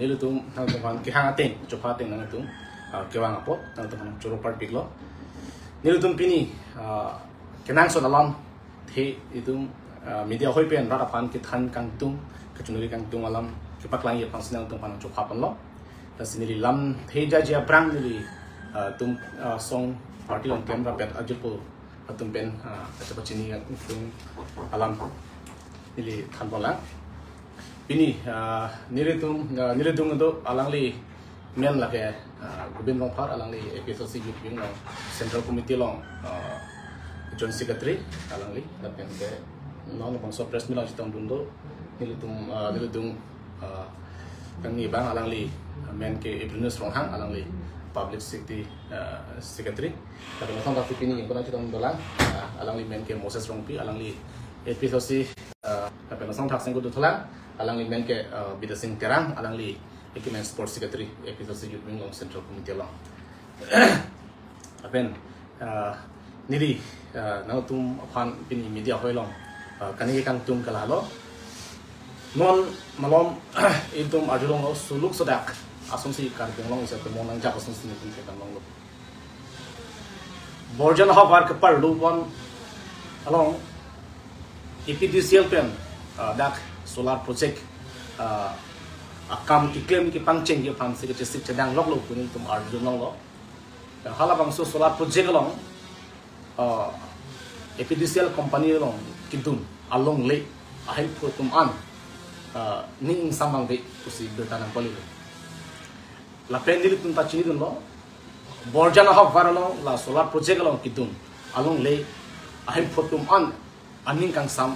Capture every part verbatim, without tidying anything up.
Nelitum nangtum aphan kehang ateng, chopha ateng nangtum, ah, kevang apot nangtum aphan choro parpiklo. Nelitum pini, ah, kenangsot alamthe itum, ah, media hoi pen rat aphan kethan kangtung, kachiningri kangtung alam kepaklangji aphansi nangtum aphan chopha ponlo. Lasi neli lamthe jaji aphrang neli, ah, tum, ah, song party along camera pet ajirpo atum pen, ah, kachepachini kangtung alam neli than ponlang. Pini, ah, nelitum, ah, nelitum do alangli men lake, ah, Gobind Rongphar, alangli A P H L C Youth Wing along Central Committee along, ah, Joint Secretary alangli, lapen ke non bangso press meet along chetongdun do, nelitum, ah, nelitum, ah, kangni abang alangli, ah, men ke Ebrinus Ronghang, alangli Public Safety, ah, Secretary. Lapen lason thaksi pini ingkona chetongdun dolang, ah, alangli men ke Moses Rongpi, alangli A P H L C, ah, lapen lason thaksi ingkona dothulang, alangli men ke, ah, Bidya Sing Terang, alangli A K M Sports Secretary, A P H L C Youth Wing along Central Committee along. Lapen, ah, neli, ah, nangtum aphan pini media hoi along, ah, kaningje kangtung ke lahelo. Non malom itum arjulonglo, suluk sodak asonsi Karbi Anglong isi atum monang jak asonsi nelitum thekdam longlo. Borjan ahavar keparlo pon along A P D C L pen, ah, dak solar project, ah, akam keklem kepangchengji aphansi kachesik chedang loklo pu nelitum arjulonglo. Halabangso solar project along, ah, A P D C L company along kedun alongle ahemphu atum an, ah, ning ingsam vangve pusi birta nangpali. Lapen nelitum ta chinidunlo, Borjan ahavar along la solar project along kedun alongle ahemphu atum an aning kangsam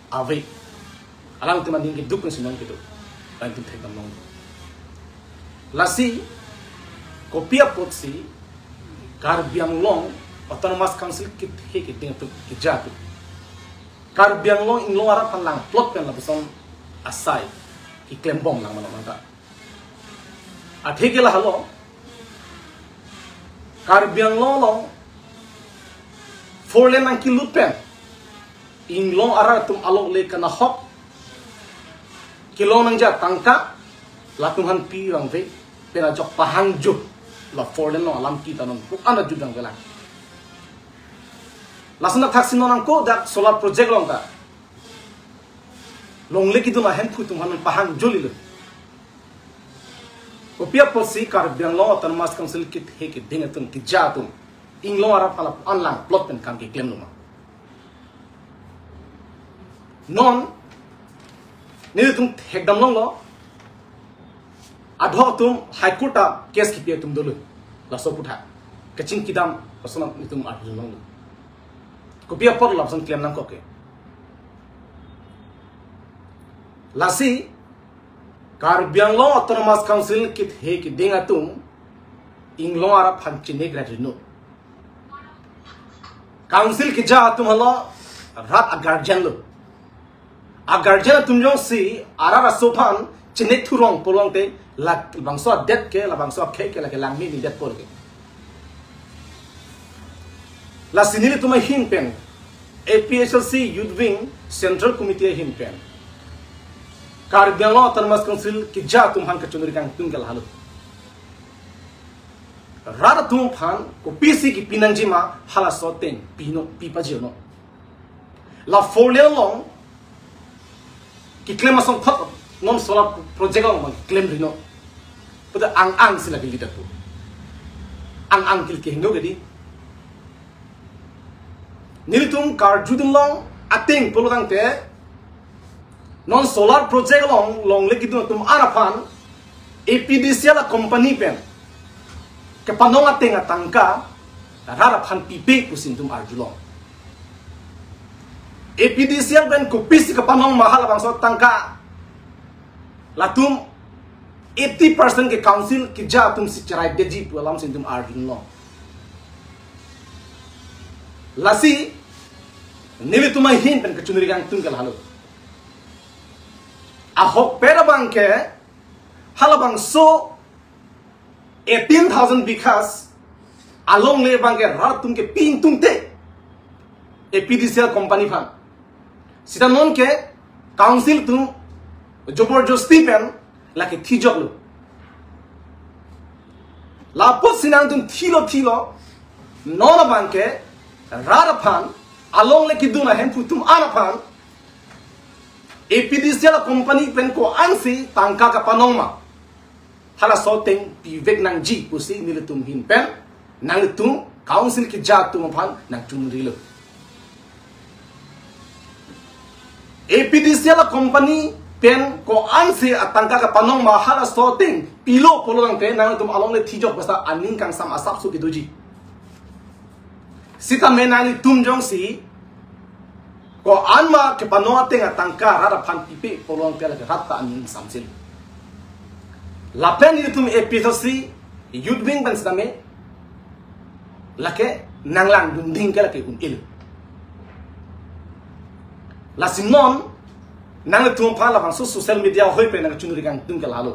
ave. Alangtum aning keduk pensi non keduk. Alangtum thekdam long. Lasi, kopi apotsi Karbi Anglong Autonomous Council kethe keding atum, keja atum, Karbi Anglong inglong arap aphan langplot pen lapuson asai keklembom lang mano manta. Athe ke lahelo, Karbi Anglong along four lane nangkelut pen inglong arat atum alongle kanahok kelong nangji atangka latum aphan pi vangve pen ajok pahangjo, la four lane along alam kita non pu an ajut vangve lang. Lason athaksi non angko dak solar project along ta longle kedun ahemphu atum aphan pahangjo lilo. Kopi apotsi Karbi Anglong Autonomous Council kethe keding atum, keja atum inglong arap aphan langplot pen kam keklemlo ma? Non nelitum thekdam longlo, adhok atum High Court ta case kepi atum dolo. Laso aputhak kachingkidam lason nelitum arjulonglo. Kopi apot lapuson klem nangkok ke? Lasi Karbi Anglong Autonomous Council kethe keding atum inglong arap aphan chinek rat rino. Council keja atum helo rat a-guardian lo. A-guardian atum jongsi arat aso aphan chinek thurong pulote labangso adet ke, labangso akhei ke lake langme ni det pol ke. Lasi nelitum ahin pen, A P H L C Youth Wing Central Committee ahin pen, Karbi Anglong Autonomous Council keja atum aphan kachiningri kangtung ke lahelo. Rat atum aphan kopisi kepi nangji ma, halaso ateng pino, pi pajirno. La four lane along keklem asong thot non solar project along bang keklem rino. Pada ang-ang sila kili datu. Ang-ang kili kehingno gedi. Nelitum karjudun long ateng pulo tangte, non solar project along longle kedun atum arap aphan A P D C L a-company pen kepanong ateng atangka rat aphan pipe pusi nelitum arjulong. A P D C L pen kopisi kepanong ma halabangso atangka? Latum eighty percent ke council keja atumsi cherai detji pu alamsi nelitum arjulong. Lasi nelitum ahin pen kachiningri kangtung ke lahelo. Ahokpet abang ke halabangso eighteen thousand bighas alongle abang ke rat atum kepi ingtungte A P D C L company aphan. Sita non ke council atum joborjosti pen Lake thijoklo. Lapusi nangtum thilo thilo, non abangke rat aphan, alongle kedun ahemphu atum an aphan, APDCL company pen ko-ansi tangka kapanong ma, halaso ateng pivek nangji pusi nelitum ahin pen nanglitum council keja atum aphan nangchongrilo. APDCL company pen ko-ansi atangka kapanong ma, halaso ateng pilo pulo tangte nangtum alongle thijok basa aning kangsam asapso kedoji. Sitame nanglitum jongsi ko-an ma kepanong ateng atangka rat aphan pipe pulo tangte lake rat ta aning samsil. Lapen nelitum APHLC youth wing pen sitame lake nanglangdun ding ke lake un-il. Lasi non nanglitum aphan labangso social media ahoi pen nangchonri kangtung ke lahelo.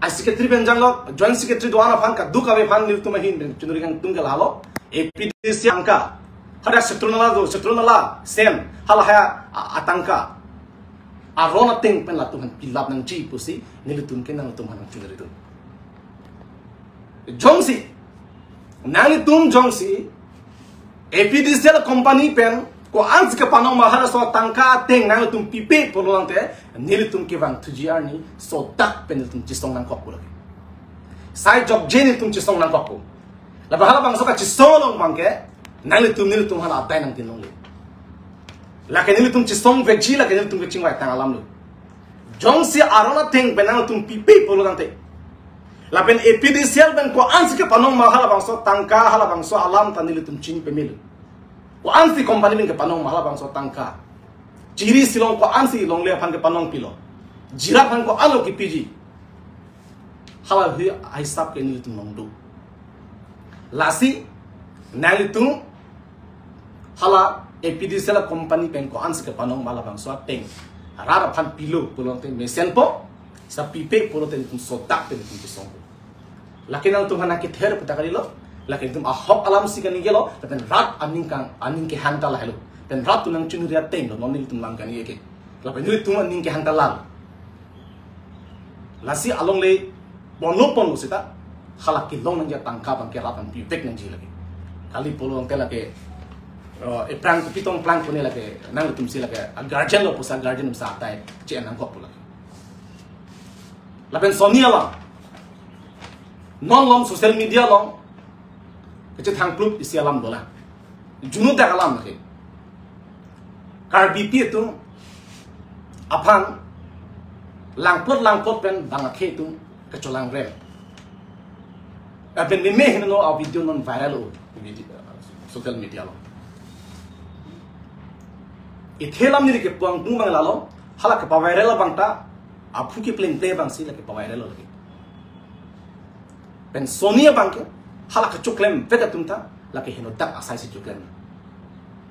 Ai secretary pen janglok, joint secretary do-an aphan, kadokave aphan nelitum ahin pen chonri kangtung ke lahelo. APDC tangka, hadak Setronala do, Setronala sen, halahai a, atangka aron ateng pen latum aphan pilap nangji pusi nelitum ke nangtum aphan nangchonridun. Jongsi nanglitum jongsi APDCL company pen ko-ansi kepanong ma, halaso atangka ateng nangtum pipe pulo tangte, nelitum kevangthuji arni sodak pen nelitum chesong nangkokpo lake. Sai jokje nelitum chesong nangkokpo. Lapen halabangso kachesong along abangke nanglitum nelitum aphan adai nangdin longle. Lake nelitum chesong vekji, lake nelitum kechingvai tang alamlo. Jongsi aron ateng pen nangtum pipe pulo tangte, lapen APDCL pen ko-ansi kepanong ma, halabangso tangka, halabangso alam ta nelitum chini pemelo. Ko-ansi company pen kepanong ma, halabangso tangka. Chiri silong ko-ansi longle aphan kepanong pilo, jira aphan ko-anlo kepiji, halahui ahisap ke nelitum longduk. Lasi nanglitum hala APDCL company pen ko-ansi kepanong ma, labangso ateng rat aphan pilo pulo tangte mesenpo, sa pipe pulo tangte nelitum sodak pen nelitum chesongpo. Lake nangtum aphan nangkether pu ta kalilo, lake nelitum ahok alamsi kaningkelo, lapen rat aning kang, aning kehang ta lahelo. Lapen rat atum nangchonri atenglo non nelitum alam kaningke. Lapen nelitum aning kehang ta lahelo. Lasi alongle ponlo ponlo seta, hala kelong nangji atangka abangke rat aphan pivek nangji lake. Kali pulo tangte lake, eh, ephrang kopi tong phrang ko-an lake, nangtumsi lake a guardian lo pusi a guardian atum sa atai che-en nangkokpo lake. Lapen soni alam, non along social media along kachethangplup isi alam dolang. Junudak alam lake. Karbipi atum aphan langplot langplot pen bang akhei atum kacholangrem. Lapen meme heno a video non viral lo, video, social media along. Ithe alam neli kepu angdung abang lalo, hala kepaviral abang ta, aphu keplengple abangsi la kepaviral lo lake. Pen soni abangke hala kechoklemvek atum ta lake henodak asaisi choklem.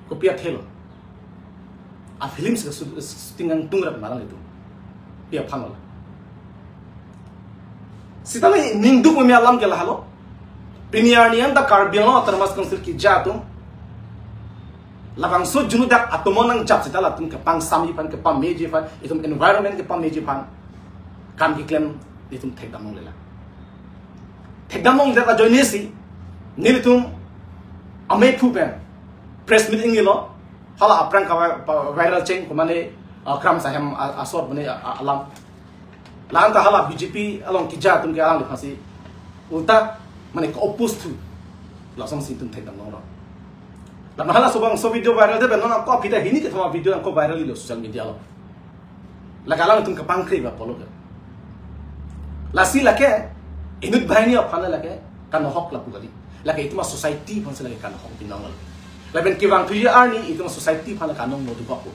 Kopi athelo? A films ke shooting angtung rap malang itu. Pi aphan lo la? Sitame ningduk meme alam ke lahelo. Pini arni anta Karbi Anglong Autonomous Council keja atum labangso junudak atum nangjap seta latum kepangsamji aphan, kepameji aphan, itum environment kepameji aphan kam keklem itum thekdam longle la. Thekdam longdet ajoinesi nelitum amephu pen press meet inglilo, hala aphrang ka vi-, pa-, viral cheng komane, ah, Kramsa hem a-, asor bone a-, a-, alam. La anta hala BJP along keja atum ke alangliphansi ulta mane ke-oppose thu. Lasonsi itum thekdam longlo. Lapen halaso abangso video viral det pen non ako aphi ta hini kethom a video ako viral lo social media along. Lake alangtum kepangkri ba pulo ke. Lasi lake inut banghini aphan lake kanohok lapu kali. Lake itum a society aphansi lake kanohok binong lo. Lapen kevangthuji arni itum a society aphan lake kanong lo dukok.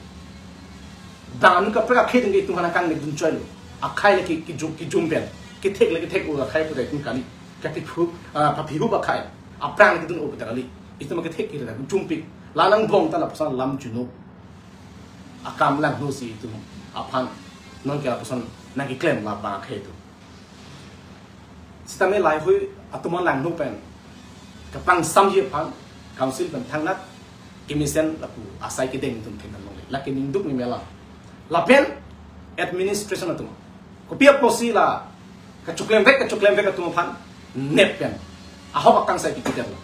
Bang anu kaprek akhei atum ke itum aphan kangnek dun choi lo. Akhei lake kijum, kijum pen. Kethek lake thek-o akhei pu ta itum kali. Kapiphu, ah, paphihu akhei. Aphrang lake dun-o pu ta kali. Itum kethek kiri lake jumpik. La nangbong ta lapuson lam junuk akam langnosi itum aphan non ke lapuson nangkeklem labang akhei atum. Sitame lahei atum langno pen kepangsamji aphan council pen thangnat kemesen lapu asai kedeng itum thekdam longle. Lake ningduk meme alam. Lapen administration atum Kopi apotsi la kachoklem vek, kachoklem vek atum aphan nep pen ahok akangsai pipi det lo.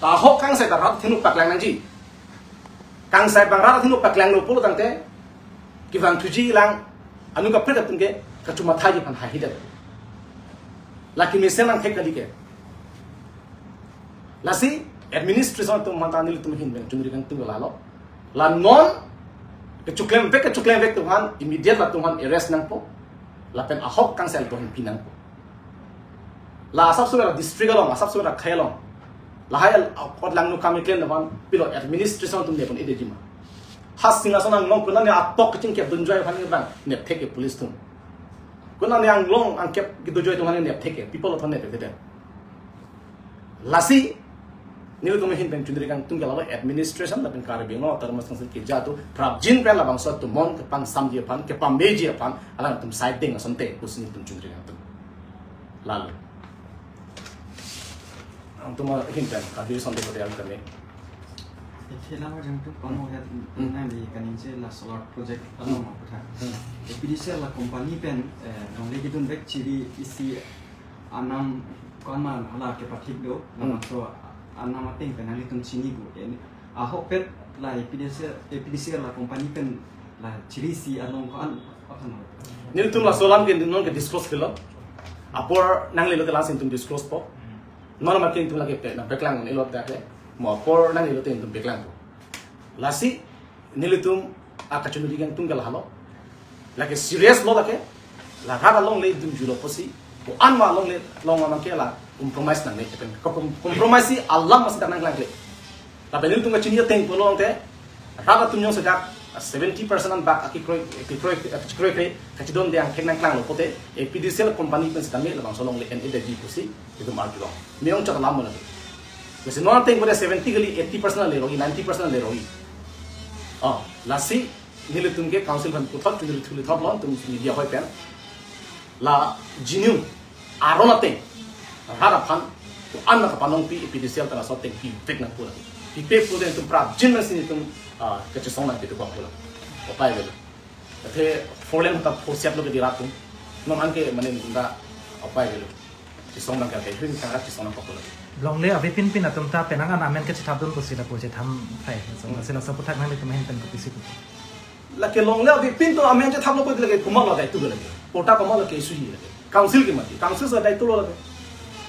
Ta ahok akangsai ta rat athengno paklang nangji. Kangsai abang rat athengno paklanglo pulo tangte kevang thuji lang, anu kaprek atum ke kachomathaji aphan haihedet. Lake mesen nangthek kali ke. Lasi administration atum aphan ta nelitum ahin pen choningri kangtung ke lalo. La non kachoklem vek, kachoklem vek atum aphan immediate latum aphan arrest nangpo. Lapen ahok akangsai latum aphan pi nangpo. La asapso la district along, asapso la khei along, lahai al-, apot langno kam keklem atum aphan pilo administration atum nepon-edetji ma? Ha Singhason anglong konane atok kachingkep dunjoi aphan ke bang nepthek ke police atum. Konane anglong angkep kedunjoi atum aphan nepthek ke, people atum nepthek ke. Lasi nelitum ahin pen choningri kangtung ke lalo, administration lapen Karbi Anglong Autonomous Council keja atum prapjin pen labangso atum non kepangsamji aphan, kepameji aphan alangtum side deng asonte pusi nelitum choningri kangtung. Lalo. Nangtum ahin pen Karbi Sunday Patriarch kami. Ithela jangtu kono het Hmm. nangli kaningje la solar project Hmm. along aputha. Hmm. A P D C L la company pen, eh, longle kedun vek chiri isi anam ko-an ma hala kepathik do, Hmm. labangso anam ateng pen nanglitum chini pu. Ahokpet la A P D C L, A P D C L la company pen la chiri isi along ko-an aphan. Nelitum laso alam ke non ke disclose kelo. Apor nanglelo te lasi nelitum disclose po. Non ma ke nelitum lake pe, nangpeklang nelo dak ke. Mo apor nanglelo te nelitum peklang po. Lasi nelitum akachoningri kangtung ke lahelo. Lake serious lo lake. La rat alongle dunjulo pusi, ko-an ma alongle long ma ke la compromise nangne, com-, compromise si alam masi dak nangklang kle. Lapen nelitum kachini ateng pulo tangte, rat atum jongsi dak seventy percent an bak akekroi, kekroi, kekroi kre, kachidonde angthek nangklanglo pote, A P D C L company pen sitame labangso alongle en-edetji pusi nelitum arjulong. Meyong chot alam mana. Lasi non ateng pulote seventy kali, eighty percent le rogi, ninety percent le rogi. Oh, lasi nelitum ke council aphan puthot, choningri thuli thot lo, nelitum media hoi pen. La genuine aron ateng rat aphan ko-an ma kapanongpi, A P D C L ta laso ateng pivek nangpo la. Pipe pulote nelitum prapjin nangsi nelitum, ah, kachesong nangpi tu bang pu la. Upai avelo. Athe four lane ta phosiat lo ke di rat atum. Non anke mane nelitum ta upai avelo. Chesong nang ke, hring kang rat chesong nangkok lo. Longle avepin pin atum ta penang an amen kachethapdun pusi lapu chetham phai. So, Hmm. sila saputhak nanglitum ahin pen kopisi pu. Lake longle avepin atum amen chethaplo pu lake komat lo daito lake. Patta komat lo ke issue lake. Council ke mati. Council si daito lo lake.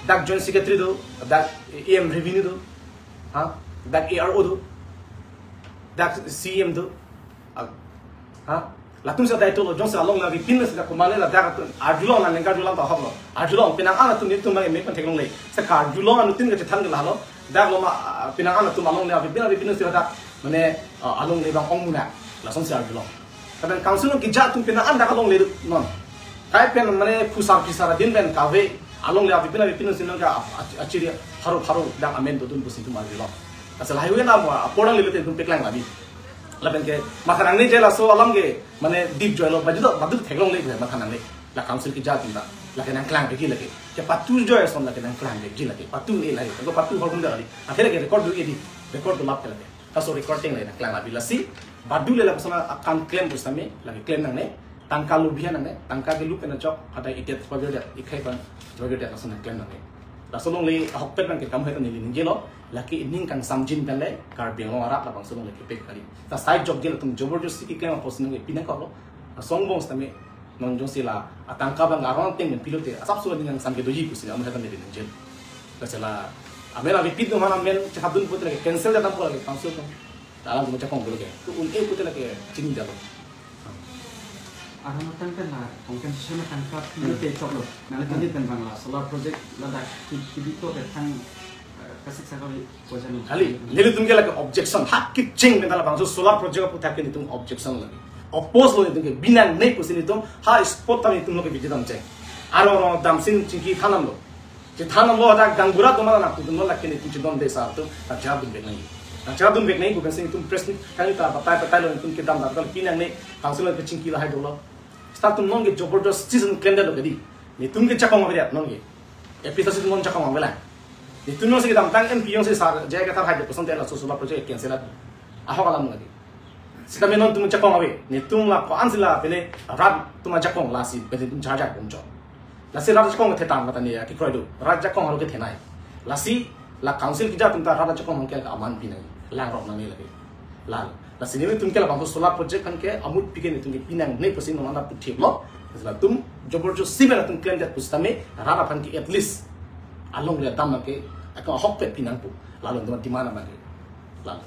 Dak joint secretary do, dak A M revenue do. Ha? Dak A R O do. Dak C M do. Ah, ha? Latum si daito lo, jongsi alongle avepin si dak komat le ladak atum arjulong, nang ningkan arjulong ta ahok lo. Arjulong, penang an atum nelitum bang me pen theklongle. Si karjulong anuttin kachethan ke lahelo. Dak lo ma, ah, penang an atum alongle avepin, avepin si dak mane, ah, alongle bang ong muna. Lasonsi arjulong. Kadang council along keja atum penang an dak alongle non. Kai pen mane phusar phisar adin pen kave alongle avepin, avepin si nang ka a-, a-, achiri pharo pharo dak amen dodun pusi nelitum arjulong. Asal highway na mo apor nanglelo te nelitum peklang labi. Lapen ke matha nangne je laso alam ke mane deep joilo, badu badu theklongle ke matha nangne. La council keja atum ta lake nangklang vekji lake. Kepatu joi ason lake nangklang vekji lake. Patu e lake. Ko patu hor hunda kali. Akhirnya ke record do e di. Record do lap ke lake. Laso recording le nangklang labi lasi. Badu le lapuson akam klem pusitame lake klem nangne. Tangka lobhi nangne. Tangka ke lup pen ajok. Hadak idet pavir det. Ikhai pen pavir det lason nangklem nangne. Laso alongle ahokpet nangkekam hoi ta neli ningjelo. Lake ining kangsamjin pen le Karbi Anglong arat labangso alongle kepek kali. Ta sai jokje latum joborjosti keklem apotsi nangkepi nangkoklo. Laso angbong sitame non jongsi la atangka bang aron ateng pen pilote asapso ning kangsam kedoji pusi amu heta neli ningjelo. Lasi la amen avepin atum aphan amen chethapdun pulote lake cancel det nangpo lake council atum. Dalam atum chakong pulo ke. Tu un-e pulote lake chinidetlo. Aron ateng pen la compensation atangka Hmm. pilote choklo. Nanglitum Hmm. pen bang la solar project ladak ki-, kibito ke thang, eh, kasik sakali. Kali, nelitum ke lake objection, ha kecheng pen ta labangso solar project aputhak ke nelitum objection lake. Oppose lo nelitum ke, bi nangne pusi nelitum, ha spot ta nelitum lo ke visit damcheng. Aro aro damsi chingki than damlo. Chethan damlo hadak gaonbura atum la nangpudunlo lake nelitum chedonde asar atum, nangcherapdun vek nangji. Nangcherapdun vek nangji pu pensi nelitum press meet kali ta batai batai lo nelitum kedam dam kali pi nangne, council lo kechingki lahai dolo. Seta atum non ke joborjosti si nangklemdetlo ke di. Nelitum ke chakong avedet non ke. A P H L C atum non chakong avelang. Nelitum jongsi kedamtang M P jongsi sar J I Kathar haidet pusonte laso solar project cancel at. Ahok alam nangdi. Sitame non tum ajakong ave, netum la ko-an si la pele rat atum ajakong lasi pele tum charjak bom chot. Lasi rat ajakong kethe tang kata ne ya kekroi do. Rat ajakong halo kethenei. Lasi la council keja atum ta rat ajakong ke aman pinang. Langrok nangne lake. Lalo. Lasi netum ke labangso solar project aphan ke amut pike netum ke pinangne pusi non anda puthip lo. Latum jobor josti me latum klemdet pusitame rat aphan ke at least along le dam ke ako ahokpet pinangpo. Lalo netum demand abang ke. Lalo.